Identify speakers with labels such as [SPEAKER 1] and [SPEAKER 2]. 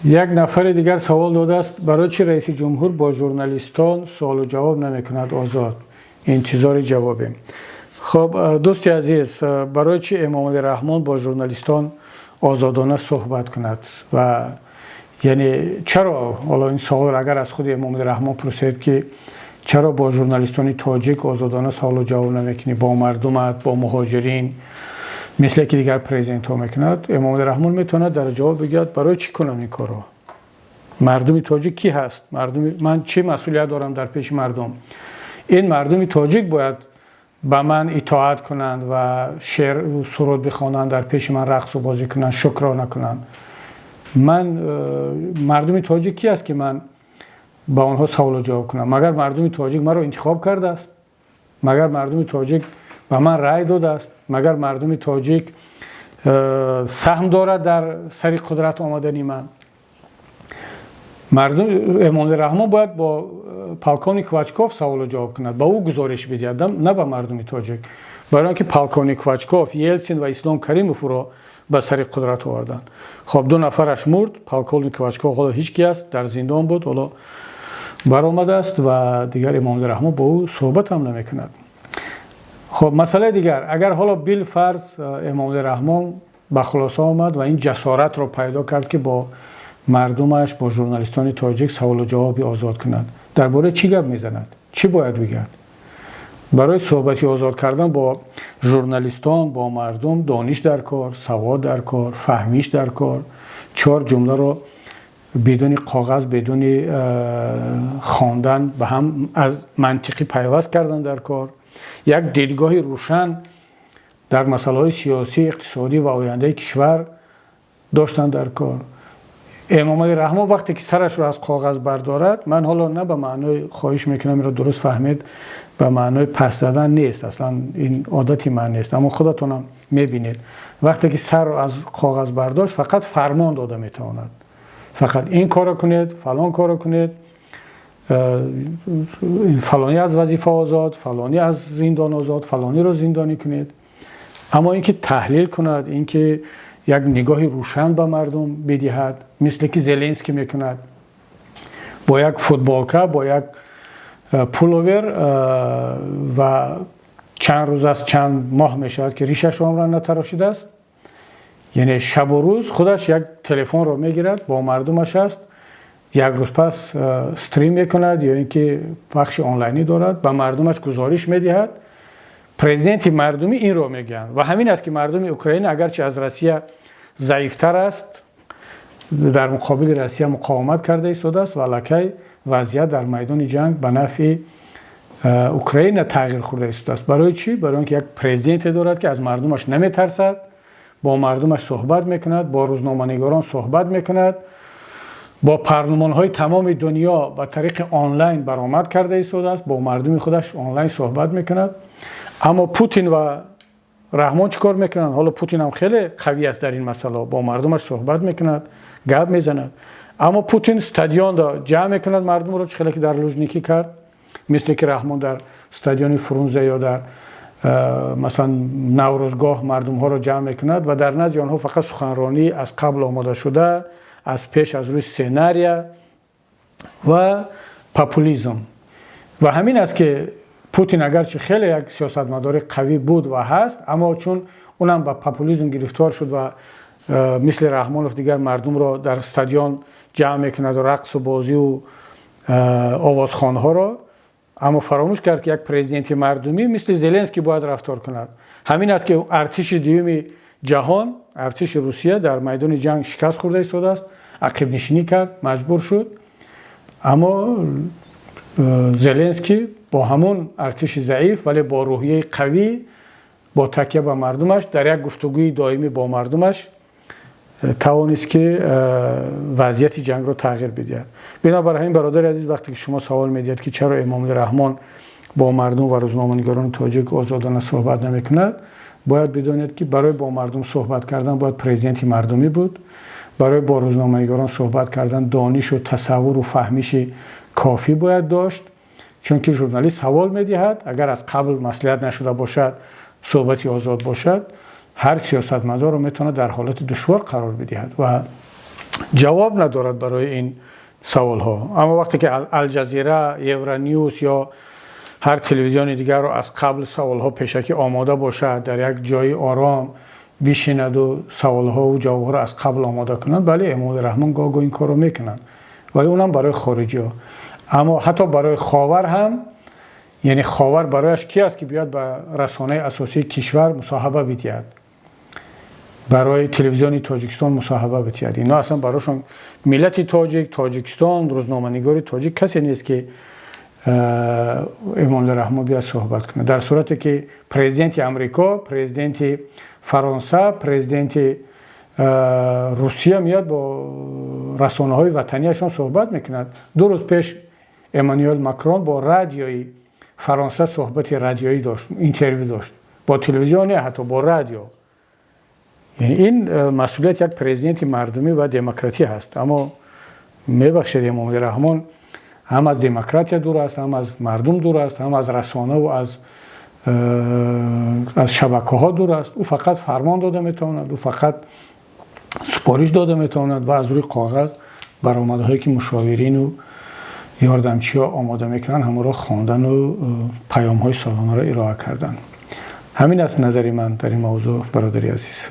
[SPEAKER 1] Як нафари дигар савол додааст: барои чӣ раиси ҷумҳур бо журналистон суолу ҷавоб намекунад озод? Интизори ҷавобем. Хуб, дӯсти азиз, барои чӣ Эмомалӣ Раҳмон бо журналистон озодона суҳбат кунад? Ва яъне чаро? Ҳоло ин саволро агар аз худи Эмомалӣ Раҳмон пурсед, ки чаро бо журналистони тоҷик озодона саволу ҷавоб намекунӣ, бо мардумат, бо муҳоҷирин, мисле ки дигар президентҳо мекунад, Эмомалӣ Раҳмон метавонад дар ҷавоб бигӯяд: барои чӣ кунам ин корро? Мардуми тоҷик кӣ ҳаст? Мардуми ман чӣ масъулият дорам дар пеши мардум? Ин мардуми тоҷик бояд ба ман итоат кунанд ва шеър суруд бихонанд, дар пеши ман рақсу бозӣ кунанд, шукрона кунанд. Ман мардуми тоҷик кӣ аст, ки ман ба онҳо саволу ҷавоб кунам? Магар мардуми тоҷик маро интихоб кардааст? Магар мардуми тоҷик ба ман рай додааст? Магар мардуми тоҷик саҳм дорад дар сари қудрат омадани ман? Мардум, Эмомалӣ Раҳмон бояд бо полковник Квачков саволу ҷавоб кунад, ба ӯ гузориш бидиҳад, на ба мардуми тоҷик, барои он ки полковник Квачков, Елсин ва Ислом Каримов ӯро ба сари қудрат оварданд. Хоб, ду нафараш мурд, полковник Квачков ҳоло ҳеҷ ки аст, дар зиндон буд, ҳоло баромадааст ва дигар Эмомалӣ Раҳмон бо ӯ суҳбат ҳам намекунад. Хоб, масъалаи дигар: агар ҳоло билфарз Эмомалӣ Раҳмон ба хулоса омад ва ин ҷасоратро пайдо кард, ки бо мардумаш, бо журналистони тоҷик саволу ҷавоби озод кунад, дар бораи чӣ гап мезанад? Чӣ бояд бигӯяд? Барои суҳбати озод кардан бо журналистон, бо мардум дониш дар кор, савод дар кор, фаҳмиш дар кор, чор ҷумларо бидуни коғаз, бидуни хондан ба ҳам аз мантиқӣ пайваст кардан дар кор, як дидгоҳи рӯшан дар масъалаҳои сиёсӣ, иқтисодӣ ва ояндаи кишвар доштан дар кор. Эмомалӣ Раҳмон вақте ки сарашро аз коғаз бардорад, ман ҳоло на ба маънои, хоҳиш мекунам, инро дуруст фаҳмед, ба маънои пас задан нест, аслан ин одати ман нест, аммо худатонам мебинед, вақте ки сарро аз коғаз бардошт, фақат фармон дода метавонад: фақат ин корро кунед, фалон корро кунед, фалонӣ аз вазифа озод, фалонӣ аз зиндон озод, фалониро зиндонӣ кунед. Аммо инки таҳлил кунад, инки як нигоҳи рӯшан ба мардум бидиҳад, мисле ки Зеленский мекунад, бо як футболка, бо як пуловер, ва чанд рӯз аст, чанд моҳ мешавад, ки ришашро натарошидааст, яъне шабу рӯз худаш як телефонро мегирад, бо мардумаш аст, як рӯз пас стрим мекунад ё ин ки пахши онлайнӣ дорад, ба мардумаш гузориш медиҳад. Президенти мардумӣ инро мегӯянд. Ва ҳамин аст, ки мардуми Украина, агарчи аз Россия заифтар аст, дар муқобили Россия муқовимат карда истодааст ва аллакай вазъият дар майдони ҷанг ба нафъи Украина тағйир хӯрда истодааст. Барои чӣ? Барои он ки як президенте дорад, ки аз мардумаш наметарсад, бо мардумаш суҳбат мекунад, бо рӯзноманигорон суҳбат мекунад, бо парлумонҳои тамоми дунё ба тариқи онлайн баромад карда истодааст, бо мардуми худаш онлайн суҳбат мекунад. Аммо Путин ва Раҳмон чӣ кор мекунанд? Ҳоло Путин ҳам хеле қавӣ аст дар ин масъала, бо мардумаш суҳбат мекунад, гап мезанад, аммо Путин стадионда ҷамъ мекунад мардумро, чӣ хеле ки дар Лужники кард, мисле ки Раҳмон дар стадиони Фрунзе ё дар масалан Наврӯзгоҳ мардумҳоро ҷамъ мекунад ва дар назди онҳо фақат суханронӣ аз қабл омода шуда, аз пеш, аз рӯи сценария ва популизм. Ва ҳамин аст, ки Путин, агарчи хеле як сиёсатмадори қавӣ буд ва ҳаст, аммо чун унам ба популизм гирифтор шуд ва мисли Раҳмонов дигар мардумро дар стадион ҷамъ мекунад, рақсу бозию овозхонҳоро, аммо фаромӯш кард, ки як президенти мардумӣ мисли Зеленский бояд рафтор кунад. Ҳамин аст, ки артиши дуюми ҷаҳон, артиши Русия, дар майдони ҷанг шикаст хӯрда истодааст, ақибнишинӣ кард, маҷбур шуд. Аммо Зеленский бо ҳамон артиши заиф, вале бо рӯҳияи қавӣ, бо такя ба мардумаш, дар як гуфтугӯи доимӣ бо мардумаш тавонист, ки вазъияти ҷангро тағйир бидиҳад. Бинобар ҳамин, бародари азиз, вақте ки шумо савол медиҳед, ки чаро Эмомалӣ Раҳмон бо мардум ва рӯзноманигорони тоҷик озодона суҳбат намекунад, бояд бидонед, ки барои бо мардум суҳбат кардан бояд президенти мардумӣ буд, барои бо рӯзноманигорон суҳбат кардан донишу тасаввуру фаҳмиши кофӣ бояд дошт, чунки журналист савол медиҳад, агар аз қабл маслиҳат нашуда бошад, суҳбати озод бошад, ҳар сиёсатмадорро метавонад дар ҳолати душвор қарор бидиҳад ва Ҷавоб надорад барои ин саволҳо. Аммо вақте ки Алҷазира, Евроньюз ё ҳар телевизиони дигарро аз қабл саволҳо пешакӣ омода бошад, дар як ҷои ором бишинаду саволҳову ҷавобҳоро аз қабл омода кунад, бале, Эмомалӣ Раҳмон гоҳ-гоҳ ин корро мекунад, вале унам барои хориҷиҳо. Аммо ҳатто барои Ховар ҳам, яъне Ховар барояш ки аст, ки биёяд ба расонаи асосии кишвар мусоҳиба бидиҳад, барои Телевизиони Тоҷикистон мусоҳиба бидиҳад? Ино аслан барошон миллати тоҷик, Тоҷикистон, рӯзноманигори тоҷик касе нест, ки Эмомалӣ Раҳмон биёяд суҳбат кунад. Дар сурате ки президенти Амрико, президенти Фаронса, президенти Русия меяд, бо расонаҳои ватанияшон суҳбат мекунад. 2 рӯз пеш Эммануэл Макрон бо радиои Фаронса суҳбати радиоӣ дошт, интервю дошт, бо телевизион не, ҳатто бо радио. Яъне ин масъулияти як президенти мардумӣ ва демократӣ ҳаст. Аммо мебахшед, Эмомалӣ Раҳмон ҳам аз демократия дур аст, ҳам аз мардум дур аст, ҳам аз расонаву аз шабакаҳо дур аст. Ӯ фақат фармон дода метавонад, ӯ фақат супориш дода метавонад ва аз рӯи коғаз баромадҳое, ки мушовирину ёрдамчиҳо омода мекунанд, ҳамонро хондану паёмҳои солонаро ироа кардан. Ҳамин аст назари ман дар ин мавзӯъ, бародари азиз.